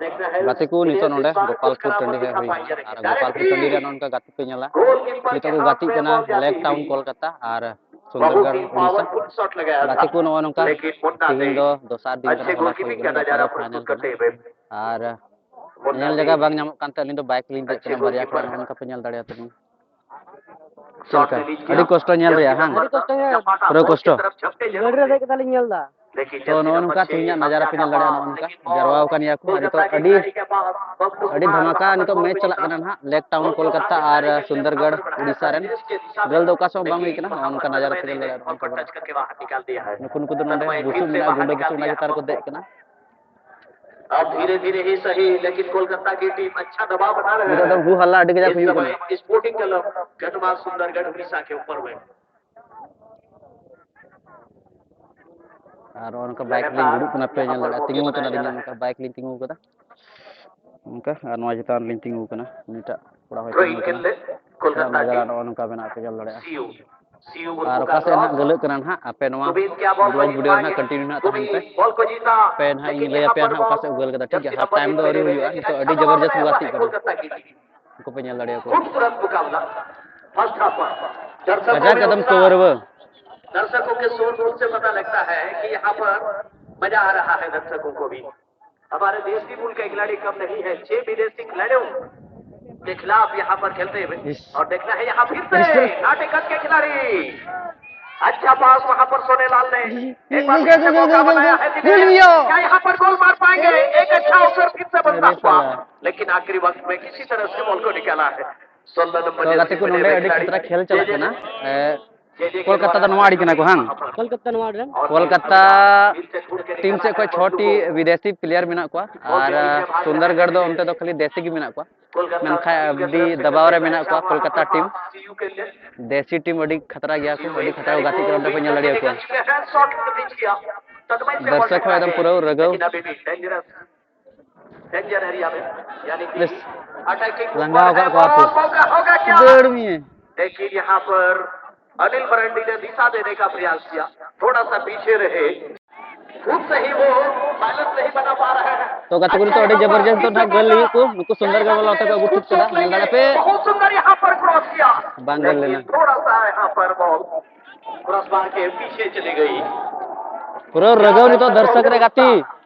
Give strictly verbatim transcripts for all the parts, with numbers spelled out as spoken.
ᱜᱟᱛᱮ ᱠᱚ, ᱱᱤᱛᱚᱜ ᱱᱚᱰᱮ ᱜᱳᱯᱟᱞᱯᱩᱨ ᱴᱟᱺᱰᱤ ᱦᱮᱡ ᱦᱩᱭ ᱮᱱᱟ ᱟᱨ ᱜᱳᱯᱟᱞᱯᱩᱨ ᱴᱟᱺᱰᱤ ᱨᱮ ᱱᱚᱜᱼᱚ ᱱᱚᱝᱠᱟ ᱜᱟᱛᱮ ᱯᱮ ᱧᱮᱞᱟ᱾ ᱱᱤᱛᱚᱜ ᱠᱚ ᱜᱟᱛᱮᱜ ᱠᱟᱱᱟ ᱞᱮᱠ ᱴᱟᱣᱩᱱ ᱠᱳᱞᱠᱟᱛᱟ ᱟᱨ ᱥᱩᱱᱫᱚᱨᱜᱚᱲ ᱩᱲᱤᱥᱥᱟ᱾ ᱜᱟᱛᱮ ᱠᱚ, ᱱᱚᱜᱼᱚ ᱱᱚᱝᱠᱟ ᱛᱮᱦᱮᱧ ᱫᱚ ᱫᱚᱥᱟᱨ ᱫᱤᱱ ᱠᱟᱱᱟ, ᱦᱚᱞᱟ ᱠᱷᱮᱞ ᱦᱩᱭ ᱠᱟᱱᱟ, ᱜᱟᱯᱟ ᱫᱚ ᱯᱷᱟᱭᱱᱮᱞ ᱠᱟᱱᱟ᱾ ᱟᱨ ᱧᱮᱞ ᱡᱟᱭᱜᱟ ᱵᱟᱝ ᱧᱟᱢᱚᱜ ᱠᱟᱱ ᱛᱮ ᱟᱹᱞᱤᱧ ᱫᱚ ᱵᱟᱭᱤᱠ ᱞᱤᱧ ᱫᱮᱡ ᱠᱟᱱᱟ, ᱵᱟᱨᱭᱟ ᱠᱚᱲᱟ ᱱᱚᱜᱼᱚ ᱱᱚᱝᱠᱟ ᱯᱮ ᱧᱮᱞ ᱫᱟᱲᱮᱭᱟᱛᱟ ᱵᱚᱱᱟ᱾ ᱪᱮᱫ ᱞᱮᱠᱟ? ᱟᱹᱰᱤ ᱠᱚᱥᱴᱚ ᱧᱮᱞ ᱨᱮᱭᱟᱜ, ᱦᱟᱝ? ᱟᱹᱰᱤ ᱠᱚᱥᱴᱚ ᱧᱮᱞ᱾ ᱯᱩᱨᱟᱹ ᱠᱚᱥᱴᱚ᱾ ᱜᱟᱹᱰᱤ ᱨᱮ ᱫᱮᱡ ᱠᱟᱛᱮ ᱞᱤᱧ ᱧᱮᱞ ᱮᱫᱟ᱾ ᱛᱚ, ᱱᱚᱜᱼᱚ ᱱᱚᱝᱠᱟ ᱛᱮᱦᱮᱧᱟᱜ ᱱᱟᱡᱟᱨᱟ ᱯᱮ ᱧᱮᱞ ᱫᱟᱲᱮᱭᱟᱜᱼᱟ, ᱱᱚᱜᱼᱚ ᱱᱚᱝᱠᱟ ᱡᱟᱨᱣᱟ ᱟᱠᱟᱱ ᱜᱮᱭᱟ ᱠᱚ᱾ ᱟᱨ ᱱᱤᱛᱚᱜ ᱟᱹᱰᱤ, ᱟᱹᱰᱤ ᱫᱷᱟᱢᱟᱠᱟ ᱱᱤᱛᱚᱜ ᱢᱮᱪ ᱪᱟᱞᱟᱜ ᱠᱟᱱᱟ ᱱᱟᱦᱟᱜ, ᱞᱮᱠ ᱴᱟᱣᱩᱱ ᱠᱳᱞᱠᱟᱛᱟ ᱟᱨ ᱥᱩᱱᱫᱚᱨᱜᱚᱲ ᱩᱲᱤᱥᱥᱟ ᱨᱮᱱ᱾ ᱜᱳᱞ ᱫᱚ ᱚᱠᱟ ᱥᱮᱫ ᱦᱚᱸ ᱵᱟᱝ ᱦᱩᱭ ᱠᱟᱱᱟ, ᱱᱚᱜᱼᱚ ᱱᱚᱝᱠᱟ ᱱᱟᱡᱟᱨᱟ ᱯᱮ ᱧᱮᱞ ᱫᱟᱲᱮᱭᱟᱜᱼᱟ, ᱱᱚᱜᱼᱚ ᱱᱚᱝᱠᱟ ᱢᱮᱱᱟᱜᱼᱟ᱾ ᱱᱩᱠᱩ, ᱱᱩᱠᱩ ᱫᱚ ᱱᱚᱰᱮ ᱵᱩᱥᱩᱵ ᱢᱮᱱᱟᱜᱼᱟ, ᱜᱩᱸᱰᱟᱹ ᱵᱩᱥᱩᱵ, ᱚᱱᱟ ᱪᱮᱛᱟᱱ ᱨᱮᱠᱚ ᱫᱮᱡ ᱠᱟᱱᱟ᱾ अब धीरे धीरे ही सही, लेकिन कोलकाता की टीम अच्छा दबाव बना रहे हैं। नितोग ᱫᱚ ᱦᱩ ᱦᱟᱞᱞᱟ ᱟᱹᱰᱤ ᱠᱟᱡᱟᱠ ᱦᱩᱭᱩᱜ ᱠᱟᱱᱟ। स्पोर्टिंग क्लब घटमा सुंदरगढ़ उड़ीसा के ऊपर में। ᱟᱨ ᱱᱚᱜᱼᱚ ᱱᱚᱝᱠᱟ ᱵᱟᱭᱤᱠ ᱞᱤᱧ ᱫᱩᱲᱩᱵ ᱠᱟᱱᱟ, ᱯᱮ ᱧᱮᱞ ᱫᱟᱲᱮᱭᱟᱜᱼᱟ, ᱛᱤᱸᱜᱩ ᱠᱟᱱᱟ ᱞᱤᱧ, ᱱᱚᱜᱼᱚ ᱱᱚᱝᱠᱟ ᱵᱟᱭᱤᱠ ᱞᱤᱧ ᱛᱤᱸᱜᱩ ᱠᱟᱫᱟ᱾ ᱱᱚᱝᱠᱟ, ᱟᱨ ᱱᱚᱣᱟ ᱪᱮᱛᱟᱱ ᱨᱮᱞᱤᱧ ᱛᱤᱸᱜᱩ ᱠᱟᱱᱟ, ᱩᱱᱤᱴᱟᱜ ᱠᱚᱲᱟ ᱦᱚᱭ ᱛᱤᱸᱜᱩ ᱠᱟᱱᱟ᱾ ᱱᱚᱜᱼᱚ ᱱᱚᱝᱠᱟ ᱢᱮᱱᱟᱜᱼᱟ, ᱯᱮ ᱧᱮᱞ ᱫᱟᱲᱮᱭᱟᱜᱼᱟ᱾ ᱟᱨ ᱚᱠᱟ ᱥᱮᱫ ᱱᱟᱦᱟᱜ ᱜᱟᱹᱞᱟᱹᱜ ᱠᱟᱱᱟ ᱱᱟᱦᱟᱜ, ᱟᱯᱮ ᱱᱚᱣᱟ ᱵᱞᱚᱜ ᱵᱷᱤᱰᱤᱭᱳ ᱨᱮ ᱱᱟᱦᱟᱜ ᱠᱚᱱᱴᱤᱱᱤᱭᱩ ᱱᱟᱦᱟᱜ ᱛᱟᱦᱮᱱ ᱯᱮ᱾ ᱟᱯᱮ ᱱᱟᱦᱟᱜ ᱤᱧ ᱞᱟᱹᱭ ᱟᱯᱮᱭᱟ ᱱᱟᱦᱟᱜ ᱚᱠᱟ ᱥᱮᱫ ᱜᱟᱹᱞ ᱠᱟᱫᱟ, ᱴᱷᱤᱠ ᱜᱮᱭᱟ? ᱦᱟᱯ ᱴᱟᱭᱤᱢ ᱫᱚ ᱟᱹᱣᱨᱤ ᱦᱩᱭᱩᱜᱼᱟ, ᱱᱤᱛᱚᱜ ᱟᱹᱰᱤ ᱡᱚᱵᱚᱨᱡᱚᱥᱛ ᱠᱚ ᱜᱟᱛᱮᱜ ᱠᱟᱱᱟ᱾ ᱩᱱᱠᱩ ᱯᱮ ᱧᱮᱞ ᱫᱟᱲᱮᱭᱟᱠᱚᱣᱟ᱾ खूबसूरत मुकाबला। फर्स्ट हाफ पर दर्शकों कजा में कदम उत्साह। कवर वो। दर्शकों के शोरगुल से पता लगता है कि यहाँ पर मजा आ रहा है दर्शकों को भी। हमारे देश भी मूल के खिलाड़ी कम नहीं है, छह विदेशी खिलाड़ियों के खिलाफ यहाँ पर खेलते हुए। इस- और देखना है यहाँ फिर से इस- नाटेगंज के खिलाड़ी, अच्छा पास वहां पर सोनेलाल ने एक बार फिर से मौका बनाया है। क्या यहाँ पर गोल मार पाएंगे? एक अच्छा अवसर फिर से बनता हुआ, लेकिन आखिरी वक्त में किसी तरह से बॉल को निकाला है। सोलह नंबर ᱛᱚ ᱜᱟᱛᱮ ᱠᱚ, ᱱᱚᱰᱮ ᱟᱹᱰᱤ ᱠᱷᱟᱛᱨᱟ ᱠᱷᱮᱞ ᱪᱟᱞᱟᱜ ᱠᱟᱱᱟ᱾ ᱮ, ᱠᱳᱞᱠᱟᱛᱟ ᱫᱚ ᱱᱚᱣᱟ ᱟᱲᱮ ᱠᱟᱱᱟ ᱠᱚ, ᱦᱟᱝ? ᱠᱳᱞᱠᱟᱛᱟ ᱱᱚᱣᱟ ᱟᱲᱮ ᱨᱮᱱ᱾ ᱠᱳᱞᱠᱟᱛᱟ ᱴᱤᱢ ᱥᱮᱫ ᱠᱷᱚᱱ ᱪᱷᱚᱴᱤ ᱵᱤᱫᱮᱥᱤ ᱯᱞᱮᱭᱟᱨ ᱢᱮᱱᱟᱜ ᱠᱚᱣᱟ ᱟᱨ ᱥᱩᱱᱫᱚᱨᱜᱚᱲ ᱫᱚ ᱚᱱᱛᱮ ᱫᱚ ᱠᱷᱟᱹᱞᱤ ᱫᱮᱥᱤ ᱜᱮ ᱢᱮᱱᱟᱜ ᱠᱚᱣᱟ, ᱢᱮᱱᱠᱷᱟᱱ ᱟᱹᱰᱤ ᱫᱟᱵᱟᱣ ᱨᱮ ᱢᱮᱱᱟᱜ ᱠᱚᱣᱟ ᱠᱳᱞᱠᱟᱛᱟ ᱴᱤᱢ᱾ ᱫᱮᱥᱤ ᱴᱤᱢ ᱟᱹᱰᱤ ᱠᱷᱟᱛᱨᱟ ᱜᱮᱭᱟ ᱠᱚ, ᱟᱹᱰᱤ ᱠᱷᱟᱛᱨᱟ ᱠᱚ ᱜᱟᱛᱮᱜ ᱠᱟᱱᱟ, ᱚᱸᱰᱮ ᱯᱮ ᱧᱮᱞ ᱫᱟᱲᱮᱭᱟᱠᱚᱣᱟ᱾ ᱫᱚᱨᱥᱚᱠ ᱦᱚᱸ ᱮᱠᱫᱚᱢ ᱯᱩᱨᱟᱹ ᱨᱟᱹᱜᱟᱹᱣ᱾ ᱞᱟᱸᱜᱟ ᱟᱠᱟᱫ ᱠᱚᱣᱟ ᱠᱚ᱾ ᱫᱟᱹᱲ ᱢᱮ᱾ लेकिन यहाँ पर अनिल मरांडी ने दिशा देने का प्रयास किया, थोड़ा सा पीछे रहे। खुद से ही वो बैलेंस नहीं बना पा रहे हैं। ᱛᱚ ᱜᱟᱛᱮ ᱠᱚ, ᱱᱤᱛᱚᱜ ᱟᱹᱰᱤ ᱡᱚᱵᱚᱨᱡᱚᱥᱛ ᱫᱚ ᱱᱟᱦᱟᱜ ᱜᱳᱞ ᱦᱩᱭᱩᱜ ᱠᱚ, ᱱᱩᱠᱩ ᱥᱩᱱᱫᱚᱨᱜᱚᱲ ᱵᱟᱞᱟ ᱛᱟᱠᱚ ᱟᱹᱜᱩ ᱴᱷᱤᱠ ᱠᱮᱫᱟ, ᱧᱮᱞ ᱫᱟᱲᱮᱭᱟᱜ ᱯᱮ᱾ बहुत सुंदर यहाँ पर क्रॉस किया। ᱵᱟᱝ ᱜᱳᱞ ᱞᱮᱱᱟ᱾ लेकिन थोड़ा सा यहाँ पर बॉल क्रॉसबार के पीछे चली गई। ᱯᱩᱨᱟᱹ ᱨᱟᱹᱜᱟᱹᱣ ᱱᱤᱛᱚᱜ ᱫᱚᱨᱥᱚᱠ ᱨᱮ ᱜᱟᱛᱮ᱾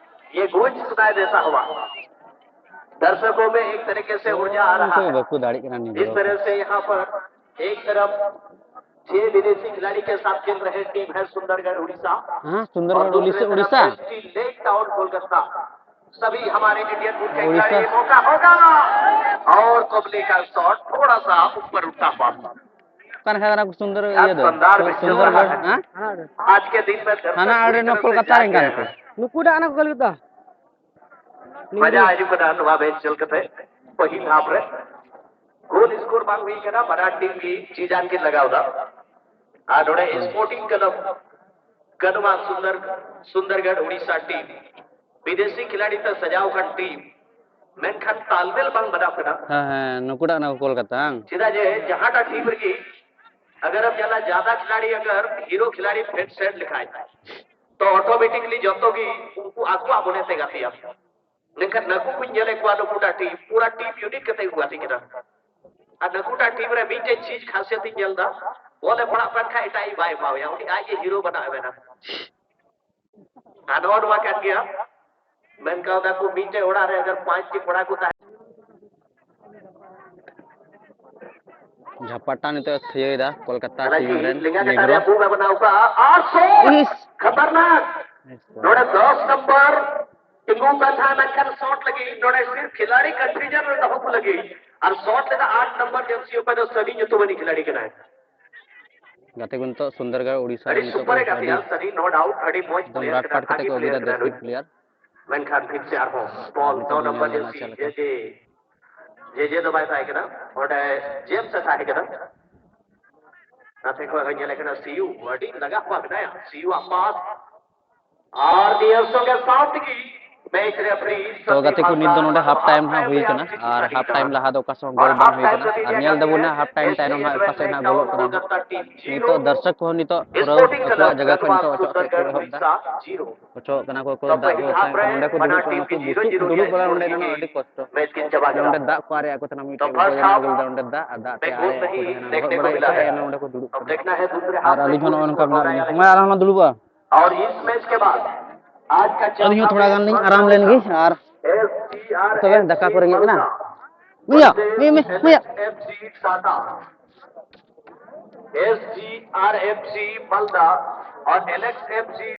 ये गूंज सुनाई देता हुआ दर्शकों में एक तरीके से ऊर्जा आ रहा है। ᱵᱟᱠᱚ ᱫᱟᱲᱮᱜ ᱠᱟᱱᱟ ᱱᱤᱡᱮ ᱤᱥ ᱛᱚᱨᱦ ᱥᱮ ᱭᱟᱦᱟᱸ ᱯᱟᱨ ᱮᱠ ᱛᱚᱨᱚᱯ ᱪᱷᱮ ᱵᱤᱫᱮᱥᱤ ᱠᱷᱤᱞᱟᱲᱤ ᱠᱮ ᱥᱟᱛᱷ ᱠᱷᱮᱞ ᱨᱮᱦᱮ ᱴᱤᱢ ᱦᱮ ᱥᱩᱱᱫᱚᱨᱜᱚᱲ ᱩᱲᱤᱥᱥᱟ᱾ ᱦᱮᱸ, ᱥᱩᱱᱫᱚᱨᱜᱚᱲ ᱩᱲᱤᱥᱥᱟ, ᱩᱲᱤᱥᱥᱟ᱾ ᱥᱴᱤᱞ ᱞᱮᱠ ᱴᱟᱣᱩᱱ ᱠᱳᱞᱠᱟᱛᱟ᱾ सभी हमारे इंडियन टीम के खिलाड़ी मौका होगा और कोहली का शॉट थोड़ा सा ऊपर उठा हुआ। ᱚᱠᱟ ᱱᱟᱠᱷᱟ ᱠᱟᱱᱟ ᱠᱚ ᱥᱩᱱᱫᱚᱨ ᱤᱭᱟᱹ ᱫᱚ? ᱥᱩᱱᱫᱚᱨᱜᱚᱲ, ᱦᱮᱸ? आज के दिन में ᱫᱚᱨᱥᱚᱠ ᱦᱟᱱᱟ ᱟᱲᱮ ᱱᱚᱣᱟ ᱠᱳᱞᱠᱟᱛᱟ ᱨᱮᱱ ᱠᱟᱱᱟ ᱠᱚ᱾ ᱱᱩᱠᱩ ᱫᱚ ᱚᱱᱟ ᱠᱚ ᱜᱟᱹᱞᱤ ᱫᱚ᱾ ᱢᱟᱡᱟ ᱦᱤᱡᱩᱜ ᱠᱟᱱᱟ ᱱᱚᱣᱟ ᱢᱮᱪ ᱧᱮᱞ ᱠᱟᱛᱮ᱾ ᱯᱟᱹᱦᱤᱞ ᱦᱟᱯ ᱨᱮ ᱜᱳᱞ ᱥᱠᱳᱨ ᱵᱟᱝ ᱦᱩᱭ ᱠᱟᱱᱟ, ᱵᱟᱱᱟᱨ ᱴᱤᱢ ᱜᱮ ᱡᱤ ᱡᱟᱱ ᱠᱤᱱ ᱞᱟᱜᱟᱣ ᱫᱟ᱾ ᱟᱨ ᱱᱚᱰᱮ ᱥᱯᱳᱨᱴᱤᱝ ᱠᱞᱟᱵᱽ ᱠᱟᱱᱩᱣᱟ ᱥᱩᱱᱫᱚᱨ, ᱥᱩᱱᱫᱚᱨᱜᱚᱲ ᱩᱲᱤᱥᱥᱟ ᱴᱤᱢ ᱵᱤᱫᱮᱥᱤ ᱠᱷᱤᱞᱟᱲᱤ ᱛᱮ ᱥᱟᱡᱟᱣ ᱟᱠᱟᱱ ᱴᱤᱢ, ᱢᱮᱱᱠᱷᱟᱱ ᱛᱟᱞᱢᱮᱞ ᱵᱟᱝ ᱵᱮᱱᱟᱣ ᱠᱟᱱᱟ᱾ ᱦᱮᱸ, ᱦᱮᱸ, ᱱᱩᱠᱩᱴᱟᱜ ᱠᱟᱱᱟ ᱠᱳᱞᱠᱟᱛᱟ, ᱵᱟᱝ? ᱪᱮᱫᱟᱜ ᱡᱮ ᱡᱟᱦᱟᱸᱴᱟᱜ ᱴᱤᱢ ᱨᱮᱜᱮ ᱟᱜᱟᱨ ᱟᱢ ᱧᱮᱞᱟ, ᱡᱟᱫᱟ ᱠᱷᱤᱞᱟᱲᱤ ᱟᱜᱟᱨ ᱦᱤᱨᱳ ᱠᱷᱤᱞᱟᱲᱤ ᱯᱷᱮᱰ ᱥᱮᱴ ᱞᱮᱠᱷᱟᱡ, ᱛᱚ ᱚᱴᱳᱢᱮᱴᱤᱠᱞᱤ ᱡᱚᱛᱚ ᱜᱮ ᱩᱱᱠᱩ ᱟᱠᱚᱣᱟᱜ ᱢᱚᱱᱮ ᱛᱮ ᱜᱟᱛᱮᱜ ᱟᱠᱚ᱾ ᱢᱮᱱᱠᱷᱟᱱ ᱱᱟᱠᱩ ᱠᱚᱧ ᱧᱮᱞᱮᱫ ᱠᱚᱣᱟ, ᱱᱩᱠᱩᱴᱟᱜ ᱴᱤᱢ ᱯᱩᱨᱟ ᱴᱤᱢ ᱭᱩᱱᱤᱴ ᱠᱟᱛᱮ ᱠᱚ ᱜᱟᱛᱮ ᱠᱟᱱᱟ᱾ ᱟᱨ ᱱᱟᱠᱩᱴᱟᱜ ᱴᱤᱢ ᱨᱮ ᱢᱤᱫᱴᱮᱡ ᱪᱤᱡᱽ ᱠᱷᱟᱥᱤᱭᱟᱛ ᱤᱧ ᱧᱮᱞ ᱮᱫᱟ, ᱵᱚᱞ ᱮ ᱯᱟᱲᱟᱜ ᱠᱟᱱ ᱠᱷᱟᱡ ᱮᱴᱟᱜ ᱤᱡ ᱵᱟᱭ ᱮᱢᱟᱣᱟᱭᱟ, ᱩᱱᱤ ᱟᱡ ᱜᱮ ᱦᱤᱨᱳ ᱵᱮᱱᱟᱣ ᱮ ᱢᱮᱱᱟ᱾ ᱟᱨ ᱱᱚᱣᱟ ᱱᱚᱣᱟ ᱠᱟᱱ ᱜᱮᱭᱟ, ᱢᱮᱱ ᱠᱟᱣᱫᱟ ᱠᱚ ᱢᱤᱫᱴᱮᱡ ᱚᱲᱟᱜ ᱨᱮ ᱟᱜᱟᱨ ᱯᱟᱸᱪ ᱴᱤ ᱠᱚᱲᱟ ᱠᱚ ᱛᱟᱦᱮᱸ ᱡᱷᱟᱯᱟᱴᱟ ᱱᱤᱛᱚᱜ ᱮ ᱛᱷᱤᱭᱟᱹᱭᱮᱫᱟ ᱠᱳᱞᱠᱟᱛᱟ ᱴᱤᱢ ᱨᱮᱱ ᱱᱮᱜᱽᱨᱳ᱾ ᱟᱨ ᱥᱚᱴ ᱤᱥ! ᱠᱷᱟᱛᱟᱨᱱᱟᱠ᱾ ᱱᱚᱰᱮ ᱫᱚᱥ ᱱᱚᱢᱵᱚᱨ ᱛᱤᱸᱜᱩ ᱠᱟᱛᱷᱟ, ᱢᱮᱱᱠᱷᱟᱱ ᱥᱚᱴ ᱞᱟᱹᱜᱤᱫ ᱱᱚᱰᱮ ᱥᱤᱨᱯ ᱠᱷᱤᱞᱟᱲᱤ ᱠᱚᱱᱯᱷᱤᱭᱩᱡᱚᱱ ᱨᱮ ᱫᱚᱦᱚ ᱠᱚ ᱞᱟᱹᱜᱤᱫ᱾ ᱟᱨ ᱥᱚᱴ ᱞᱮᱫᱟ ᱟᱴ ᱱᱚᱢᱵᱚᱨ ᱡᱟᱹᱨᱥᱤ ᱚᱠᱚᱭ ᱫᱚ ᱥᱟᱹᱱᱤ ᱧᱩᱛᱩᱢᱟᱱᱤᱡ ᱠᱷᱤᱞᱟᱲᱤ ᱠᱟᱱᱟᱭ᱾ ᱜᱟᱛᱮ ᱠᱚ ᱱᱤᱛᱚᱜ ᱥᱩᱱᱫᱚᱨᱜᱚᱲ ᱩᱲᱤᱥᱥᱟ ᱨᱮ ᱟᱹᱰᱤ ᱱᱤᱛᱚᱜ ᱥᱩᱯᱟᱨ ᱮ ᱠᱚ ᱜᱟᱛᱮᱜᱼᱟ ᱟᱹᱰᱤ ᱥᱟᱹᱱᱤ, ᱱᱳ ᱰᱟᱣᱩᱴ, ᱟᱹᱰᱤ ᱢᱚᱡᱽ ᱮᱠᱫᱚᱢ ᱯᱞᱮᱭᱟᱨ ᱨᱟᱴ ᱯᱟᱴ ᱠᱟᱱᱟ, ᱠᱟᱛᱮ ᱠᱚ ᱵᱷᱟᱜᱤ ᱟᱹᱜᱩᱭᱮᱫᱟ ᱯᱞᱮᱭᱟᱨ ᱠᱟᱱᱟ ᱱᱩᱭ᱾ ᱢᱮᱱᱠᱷᱟᱱ ᱯᱷᱤᱨ ᱥᱮ ᱟᱨᱦᱚᱸ ᱵᱚᱞ ᱱᱤᱛᱚᱜ ᱱᱚ ᱵᱚᱱ ᱱᱚᱢᱵᱚᱨ ᱧᱮᱞᱟ ᱡᱟᱹᱨᱥᱤ ᱪᱮᱫ ᱞᱮᱠᱟ᱾ ᱡᱮ ᱡᱮ, ᱡᱮ ᱡᱮ ᱫᱚ ᱵᱟᱭ ᱛᱟᱦᱮᱸ ᱠᱟᱱᱟ, ᱚᱸᱰᱮ ᱡᱮᱢᱥ ᱮ ᱛᱟᱦᱮᱸ ᱠᱟᱱᱟ᱾ ᱱᱟᱛᱮ ᱠᱷᱚᱱ ᱦᱚᱸ ᱧᱮᱞᱮ ᱠᱟᱱᱟ ᱥᱤᱭᱩ, ᱟᱹᱰᱤ ᱞᱟᱜᱟ ᱠᱚᱣᱟ ᱢᱮᱱᱟᱭᱟ ᱥᱤᱭᱩ ᱟᱜ ᱯᱟᱥ᱾ ᱟᱨ ᱱᱤᱭᱟᱹ ᱥᱚᱸᱜᱮ ᱥᱟᱶ ᱛᱮᱜᱮ ᱛᱚ ᱜᱟᱛᱮ ᱠᱚ, ᱱᱤᱛ ᱫᱚ ᱱᱚᱰᱮ half time ᱦᱟᱸᱜ ᱦᱩᱭ ᱠᱟᱱᱟ, ᱟᱨ half time ᱞᱟᱦᱟ ᱫᱚ ᱚᱠᱟ ᱥᱮᱫ ᱦᱚᱸ ᱜᱳᱞ ᱵᱟᱝ ᱦᱩᱭ ᱠᱟᱱᱟ᱾ ᱟᱨ ᱧᱮᱞ ᱫᱟᱵᱚᱱ ᱦᱟᱸᱜ half time ᱛᱟᱭᱱᱚᱢ ᱦᱟᱸᱜ ᱚᱠᱟ ᱥᱮᱫ ᱦᱟᱸᱜ ᱜᱳᱞᱚᱜ ᱠᱟᱱᱟ ᱦᱟᱸᱜ᱾ ᱱᱤᱛᱚᱜ ᱫᱚᱨᱥᱚᱠ ᱠᱚᱦᱚᱸ ᱱᱤᱛᱚᱜ ᱯᱩᱨᱟᱹ ᱟᱠᱚᱣᱟᱜ ᱡᱟᱭᱜᱟ ᱠᱷᱚᱱ ᱱᱤᱛᱚᱜ ᱚᱪᱚᱜ ᱥᱮᱫ ᱠᱚ ᱮᱦᱚᱵ ᱮᱫᱟ᱾ ᱚᱪᱚᱜ ᱠᱟᱱᱟ ᱠᱚ, ᱚᱠᱚᱭ ᱫᱟᱜ ᱠᱚ ᱛᱟᱦᱮᱸ ᱠᱟᱱᱟ, ᱚᱸᱰᱮ ᱠᱚ ᱫᱩᱲᱩᱵ ᱠᱟᱱᱟ, ᱱᱩᱠᱩ ᱵᱩᱥᱩᱵ ᱠᱚ ᱫᱩᱲᱩᱵ ᱵᱟᱲᱟ ᱚᱸᱰᱮ ᱱᱚᱰᱮ ᱟᱹᱰᱤ ᱠᱚᱥᱴᱚ᱾ ᱱᱚᱰᱮ ᱫᱟᱜ ᱠᱚ ᱟᱨᱮᱡ ᱟᱠᱚ ᱛᱟᱦᱮᱱᱟ, ᱢᱤᱫᱴᱮᱡ ᱩᱱᱠᱩ ᱡᱟᱭᱜᱟ ᱠᱚ ᱫᱟᱜ ᱟᱨᱮᱡ ᱟᱠᱚ ᱛᱟᱦᱮᱱᱟ, ᱞᱚᱦᱚᱫ ᱵᱟᱲᱟ ᱮᱫ ᱠᱷᱟᱡ ᱱᱚᱰᱮ ᱠᱚ ᱫᱩᱲᱩᱵ ᱠᱟᱱᱟ᱾ ᱟᱨ ᱟᱹᱞᱤᱧ ᱦᱚᱸ ᱱᱚᱜᱼᱚ ᱱᱚᱝᱠᱟ ᱢᱮᱱᱟᱜ ᱞᱤᱧᱟ᱾ ᱢᱟ ᱟᱨᱦᱚᱸ ᱫᱩᱲᱩᱵᱼᱟ᱾ ᱟᱹᱞᱤᱧ ᱦᱚᱸ ᱛᱷᱚᱲᱟ ᱜᱟᱱ ᱞᱤᱧ ᱟᱨᱟᱢ ᱞᱮᱱ ᱜᱮ, ᱟᱨ ᱛᱚᱵᱮ ᱫᱟᱠᱟ ᱠᱚ ᱨᱮᱸᱜᱮᱡ ᱠᱟᱱᱟ᱾ ᱢᱤᱭᱟ, ᱢᱤᱭᱟ, ᱢᱤᱭᱟ, ᱢᱤᱭᱟ᱾ S G R F C Malda और L X F C